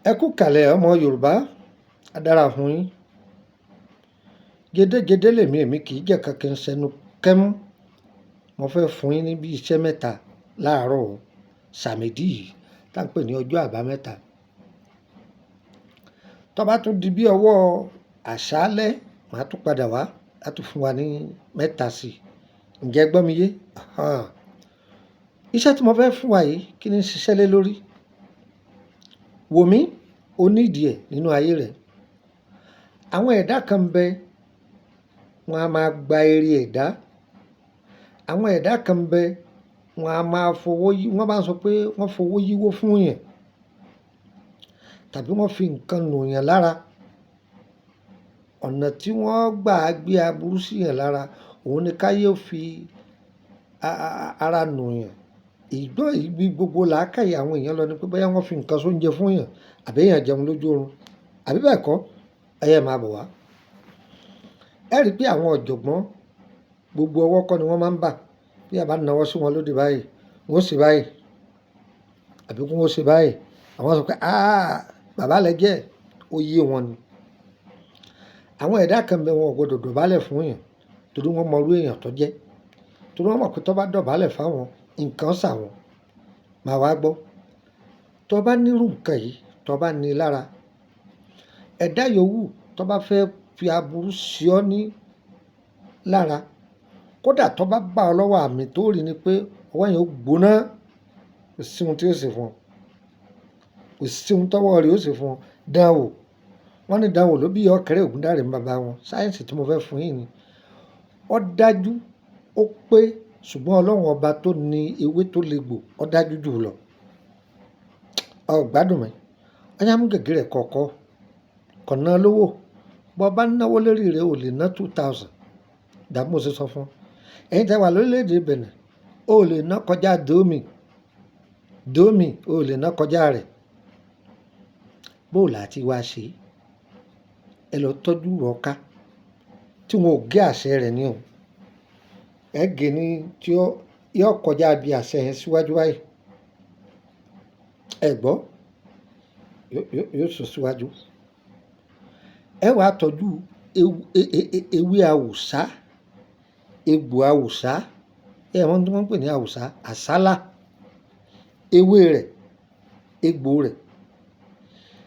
Ẹ kú ìkàlẹ̀ ọmọ Yorùbá, á dára fún yín. Gédégédé lèmi, èmi kì í jẹ́ kan kí n ṣẹnu kẹ́mú. Mo fẹ́ fún yín ní bí iṣẹ́ mẹ́ta láàárọ̀ Sàmèdí yìí tá ń pè ní ọjọ́ àbámẹ́ta. Tó bá tún di bí ọwọ́ àṣálẹ́, màá tún padà wá láti fún wa ní mẹ́ta sí i. Ǹjẹ́ ẹ gbọ́ mi yé? Àhán. Iṣẹ́ tí mo fẹ́ fún wa yìí kí ni ń ṣiṣẹ́ lé lórí? Wò mí, o need ẹ̀ nínú ayé rẹ. Àwọn ẹ̀dá kan ń bẹ, wọ́n á máa gba ere ẹ̀dá. Àwọn ẹ̀dá kan ń bẹ, wọ́n á máa fowó yí, wọ́n bá ń sọ pé wọ́n fowó yíwó fún èèyàn tàbí wọ́n fi nǹkan nù yàn lára. Ọ̀nà tí wọ́n gbà gbé aburú sí yàn lára, òun ni káyé ó fi ara nù yàn. Ìgbọ́ ibi gbogbo làákàyè àwọn èèyàn lọ ní pé bóyá wọ́n fi nǹkan sóúnjẹ fún èèyàn àbí èèyàn jẹun lójú oorun àbí bẹ́ẹ̀ kọ́, ọ̀yá ẹ máa bọ̀ wá. Ẹ rí pé àwọn ọ̀jọ̀gbọ́n gbogbo ọwọ́ kọ́ ni wọ́n máa ń bà. Bí a bá nawọ́ sí wọn lóde báyìí, wọ́n ó ṣe báyìí àbí kí wọ́n ṣe báyìí. Àwọn sọ pé, "àá, bàbá lẹ jẹ́." Ó yé wọn ni. Àwọn ẹ̀dá kan ń bẹ wọn ò gbọdọ̀ dọ̀bálẹ̀ fún èèyàn torí wọ́n mọ irú èèyàn tó jẹ́. Torí wọ́n mọ̀ pé tó bá dọ̀bálẹ̀ fún àwọn, nǹkan ṣà wọ́n. Màá wá gbọ́. Tó bá nírú nǹkan yìí, tó bá ní lára, ẹ̀dá yòówù tó bá fẹ́ fi aburú sí ọ ní lára, kódà tó bá bá ọ lọ́wọ́ àmì tó rí ni pé ọwọ́ yẹn ó gbóná, kò sí ohun tí ó ṣe fún ọ. Kò sí ohun tọ́wọ́ rẹ̀ ó ṣe fún ọ. Dán wò. Wọ́n ní dán wò ló bí ọ̀kẹ́rẹ́ Ògúndáre ń bàbá wọn. Sáyẹ̀nsì tí mo fẹ́ fún yín ni. Ó dájú, ó pé, ṣùgbọ́n Ọlọ́run ọba tó ní ewé tó le gbò, ó dájú jù lọ. Ọ gbádùn mi. Ọ̀yá mú gègé rẹ̀ kọ̀ọ̀kan. Kò ná lówó. Bó bá náwó lérí rẹ̀, o lè ná 2000. Dà bí mo ṣe sọ fún ọ. Ẹ̀yin tí ẹ wà lórílẹ̀ èdè Benin, o lè ná kọjá 2000. 2000, o lè ná kọjá rẹ̀. Bó là tí wá ṣe? Ẹ lọ tọ́jú ìrọ̀ká tí wọn ò gé àṣẹ rẹ̀ ní o. Ẹ gé ní tí ó yóò kọjá bí àṣẹ yẹn síwájú báyìí. Ẹ gbọ́? Yóò sọ síwájú. Ẹ wá tọ́jú ewé awùsá, egbò awùsá. Ẹ mọ̀ ohun tí wọ́n ń pè ní awùsá? Àsálà. Ewé rẹ̀, egbò rẹ̀.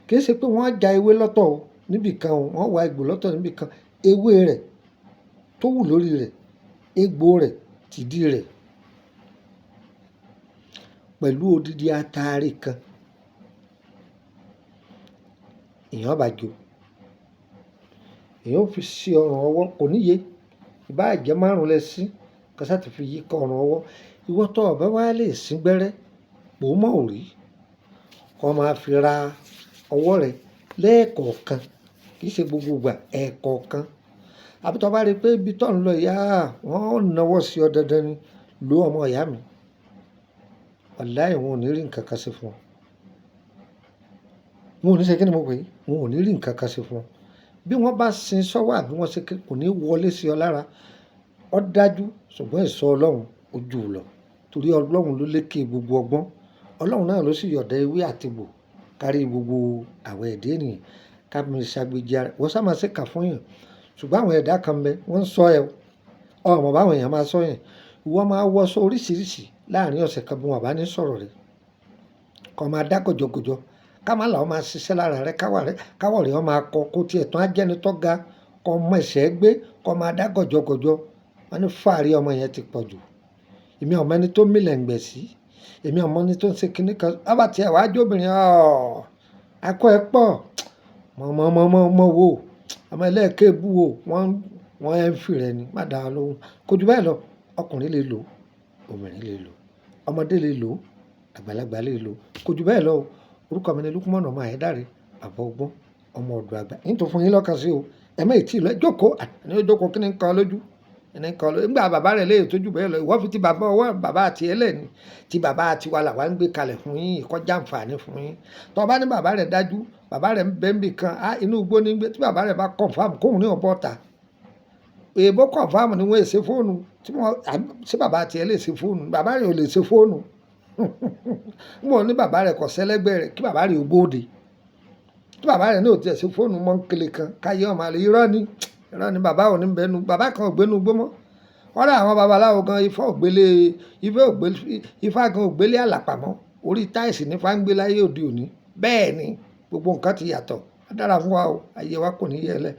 Kì í ṣe pé wọ́n á ja ewé lọ́tọ̀ o níbí kan o, wọ́n wá egbò lọ́tọ̀ níbí kan. Ewé rẹ̀ tó wù lórí rẹ̀, egbò rẹ̀, tìdí rẹ̀ pẹ̀lú odidi atare kan. Èèyàn ó bá jó. Èèyàn ó fi sí ọrùn ọwọ́, kò níye. Ìbá jẹ́ márùn-ún lẹ sí, kí ẹ sá ti fi yí ká ọrùn ọwọ́. Ìwọ tó ò bá wá lè sín gbẹ́rẹ́, pò mọ́ òrí. Kó máa fi ra ọwọ́ rẹ lẹ́ẹ̀kọ̀ọ̀kan. Kì í ṣe gbogbo ìgbà, ẹ̀ẹ̀kọ̀ọ̀kan. Àbí tó bá rí pé ibi tó ń lọ yìí, àá, wọ́n ó nawọ́ sí ọ dandan ni, lo ọmọ ìyá mi. Wàláhì wọn ò ní rí nǹkan kan ṣe fún ọ. Wọn ò ní ṣe kíni mo pè é? Wọn ò ní rí nǹkan kan ṣe fún ọ. Bí wọ́n bá sin sọ́wọ́ àbí wọ́n ṣe kí, kò ní wọlé sí ọ lára. Ó dájú, ṣùgbọ́n ìsọ Ọlọ́run ó jù lọ. Torí Ọlọ́run ló lékè gbogbo ọgbọ́n. Ọlọ́run náà ló sì yọ̀dá ewé àti egbò kárí gbogbo àwọn ẹ̀dá ènìyàn. Ká mi ṣàgbéjì ara. Wọ́n sá máa ṣe kà fún èèyàn. Ṣùgbọ́n àwọn ẹ̀dá kan ń bẹ, wọ́n ń sọ ẹ o. Ọ mọ̀ bá àwọn èèyàn máa sọ yẹn. Ìwọ máa wọṣọ oríṣìíríṣìí láàárín ọ̀sẹ̀ kan bí wọ́n bá ní sọ̀rọ̀ rẹ. Kọ máa dá gọ̀jọ̀gọ̀jọ̀. Ká má là ó máa ṣiṣẹ́ lára rẹ, káwọ̀ rẹ ó máa kọ, kó tí ẹ̀tàn á jẹ́ni tó ga, kọ mọ ẹsẹ̀ gbé, kọ máa dá gọ̀jọ̀gọ̀jọ̀. Wọ́n ní fàárì ọmọ yẹn ti pọ̀ jù. Èmi ò mọ ẹni tó mílẹ̀ ń gbẹ̀ sí. Èmi ò mọ ẹni tó ń ṣe kíní kan. Bá bá tí ẹ wá jó obìnrin, ọ̀, akọ ẹ pọ̀. Mọ̀ mọ̀ mọ̀ mọ̀ mọ̀ wò. Ọmọ ẹlẹ́ẹ̀kẹ́ bú wò. Wọ́n, wọ́n ń fi rẹ̀ ni. Má dá wọn lóhùn. Kò ju bẹ́ẹ̀ lọ. Ọkùnrin lè lò, obìnrin lè lò, ọmọdé lè lò, àgbàlagbà lè lò. Kò ju bẹ́ẹ̀ lọ o. Orúkọ mi ni Lukman ọmọ Ayédáre, bàbá ọgbọ́n, ọmọ ọ̀dọ̀ àgbà. Ń tún fún yín lọ́kàn sí o. Ẹ má ì tí ì lọ. Jókòó. Àní ó jókòó kí ni ń kan lójú. Ẹni kan lójú. Nígbà bàbá rẹ̀ lè tó ju bẹ́ẹ̀ lọ. Ìwọ fi ti bàbá ọwọ́ bàbá àti ẹlẹ́ ni. Tí bàbá àti wa làwa ń gbé kalẹ̀ fún yín, kọjá àǹfààní fún yín. Tó bá ní bàbá rẹ̀ dájú, bàbá rẹ̀ ń bẹ níbí kan, á inú igbó ní gbé. Tí bàbá rẹ̀ bá confirm kóhun ní ọ̀bọ ta. Èèbó confirm ni wọ́n ṣe fóònù. Tí wọ́n, ṣé bàbá àti ẹ lè ṣe fóònù? Bàbá rẹ̀ ò lè ṣe fóònù. Mo ní bàbá rẹ̀ kò sẹ́lẹ́gbẹ̀ rẹ̀ kí bàbá rẹ̀ ó bóde. Bàbá rẹ̀ ní ò tiẹ̀ sí fóònù mọ́ńkele kan káyé ọmọ àlè. Irọ́ ni, irọ́ ni. Bàbá ò ní bẹnu, bàbá kan ò gbénú igbó mọ́. Kódà àwọn babaláwo gan, Ifá ò gbélé, Ifá ò gbé, Ifá gan ò gbélé àlàpà mọ́. Orí tiles ní Ifá ń gbé láyé òde òní. Bẹ́ẹ̀ ni, gbogbo nǹkan ti yàtọ̀. Ó dára fún wa o, ayé wa kò ní yẹlẹ̀.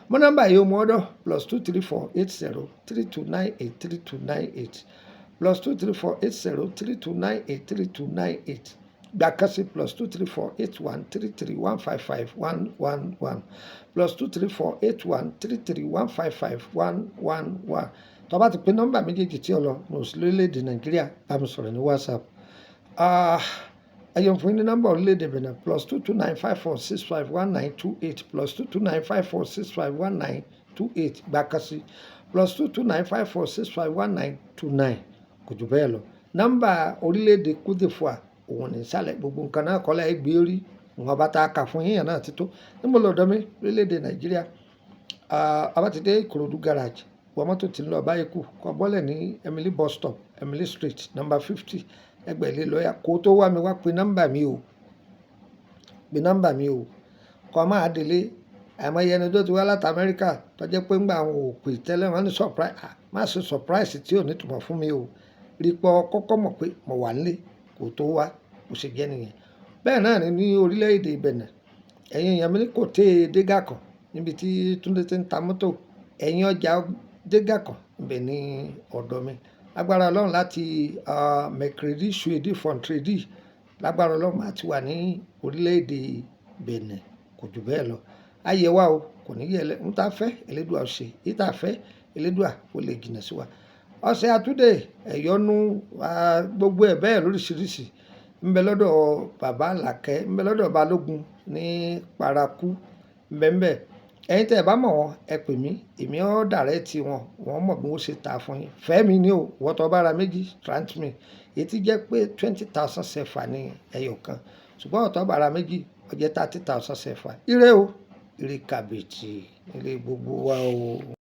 Mú nọ́mbà yìí o, mú ọ̀dọ̀ +234 80 3298 3298, +234 80 3298 3298. Gbà kan sí, +234 81 33 155 111, +234 81 33 155 111. Tó bá ti pe nọ́mbà méjèèjì tí ó lọ, mo sì lórílẹ̀ èdè Nàìjíríà, bá mi sọ̀rọ̀ ní WhatsApp. Ah, ẹ jẹ́ n fún yín ní nọ́mbà orílẹ̀ èdè Benin: +229 54 65 19 28, +229 54 65 19 28. Gbà kan sí, +229 54 65 19 29. Kò jù bẹ́ẹ̀ lọ. Nọ́mbà orílẹ̀ èdè Côte d'Ivoire òun ní ìsàlẹ̀. Gbogbo nǹkan náà kọ́ lẹ́ gbé rí. Ìwọ̀n bá ta kà fún yín náà ti tó. Níbo lọ̀dọ̀ mi lórílẹ̀ èdè Nàìjíríà? Ah, a bá ti dé Ìkòròdú garage, wọ mọ́tò tí ń lọ báyìí kù, kó bọ́lẹ̀ ní Emily bus stop, Emily Street, number 50, ẹgbẹ́ ilé lọ́yà. Kó tó wá mi wá, pe nọ́mbà mi o. Pe nọ́mbà mi o. Kó máa délé. Àìmọye ẹni tó ti wá láti Amẹ́ríkà tó jẹ́ pé ńgbà wọn ò pè tẹ́lẹ̀, wọ́n ní surprise. Ah, má ṣe surprise tí ò ní ìtumọ̀ fún mi o. Rí pé ọ kọ́kọ́ mọ̀ pé mo wà nílé kó tó wá, bó ṣe jẹ́ nìyẹn. Bẹ́ẹ̀ náà ni ní orílẹ̀ èdè Benin. Ẹ̀yin èèyàn mi ní Côté Dégàkàn níbi tí Túndé tí ń ta mọ́tò. Ẹ̀yìn ọjà Dégàkàn, ibẹ̀ ni ọ̀dọ̀ mi. Lágbára Ọlọ́run, láti mercredi, jeudi, vendredi, lágbára Ọlọ́run, màá ti wà ní orílẹ̀ èdè Benin. Kò jù bẹ́ẹ̀ lọ. Ayé wa o, kò ní yẹlẹ̀. Ohun tí a fẹ́, Elédùà ó ṣe. Èyí tí a fẹ́, Elédùà ó lè jìnnà sí wa. Ọ̀sẹ̀ àtúndé, ẹ̀yọnu, gbogbo ẹ̀ bẹ́ẹ̀ lóríṣiríṣi. Ń bẹ lọ́dọ̀ bàbá Àlàkẹ́, ń bẹ lọ́dọ̀ Balógun ní Paraku, ń bẹ ń bẹ. Ẹ̀yin tí ẹ bá mọ̀ wọ́n, ẹ pè mí, èmi ó direct wọn, wọ́n mọ̀ bí wọ́n ṣe tà fún yín. Fẹ́mi ni o, ìwọ tó bá ra méjì, trant me. Èyí tí jẹ́ pé 20,000 CFA ní ẹyọ kan. Ṣùgbọ́n ìwọ tó bá ra méjì, ó jẹ́ 30,000 CFA. Ire o, ire kàbìtì nílé gbogbo wa o.